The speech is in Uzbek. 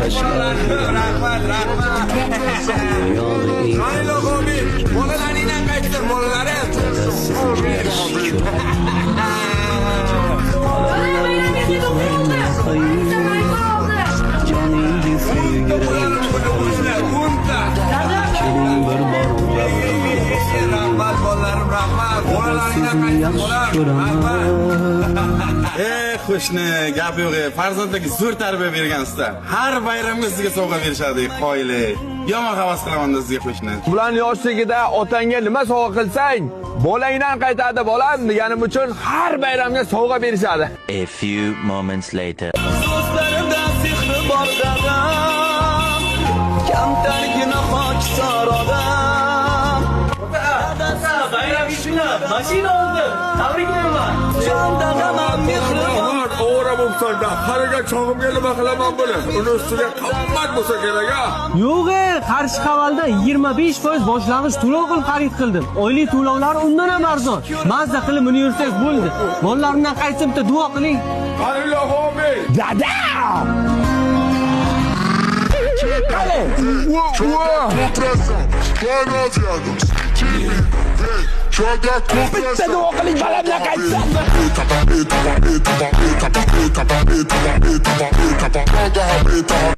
Rahmat, rahmat. Ilohim, bolalaringdan qaytsin, bolalarim. Yaxshi ko'raman. Joningizni O'nta, o'nta. Keling, bir bor bag'rimga bosing. Rahmat, bolalarim, rahmat. Bolalaringdan Sizni qaytsin, yaxshi bolam. ko'raman. Rahmat. E, qo'shni, gap yo'q. Farzandlarga zo'r tarbiya bergansizda. Har bayramga sizga sovg'a berishadi, qoyili. Yomon havas qilaman sizga, qo'shni. Bularni yoshligida otangga nima sovg'a qilsang, bolangdan qaytadi bolam deganim uchun har bayramga sovg'a berishadi. A few moments later. So'zlarida sehri bor dadam, kamtargina xokisor odam. Bayram kuni mashina oldim. Tabriklayman. Jon dadam ham mehribon. Ovora bo'libsan-da, qarigan chog'imga nima qilaman buni? Uni ustiga qimmat bo'lsa kerak a. Yo'q, Qarshi Havalda 25% boshlang'ich to'lov qilib xarid qildim. Oylik to'lovlar undan ham arzon. Mazza qilib uni yursangiz bo'ldi. Bolalarimdan qaytsin, bitta duo qiling. Ilohim! Dada! Qani? Compressão, vai novinha, vem, joga Bitta compressão. Duo qiling, bolamdan qaytsin. Eita, eita, eita, eita, eita, eita, eita, eita, joga rabeta.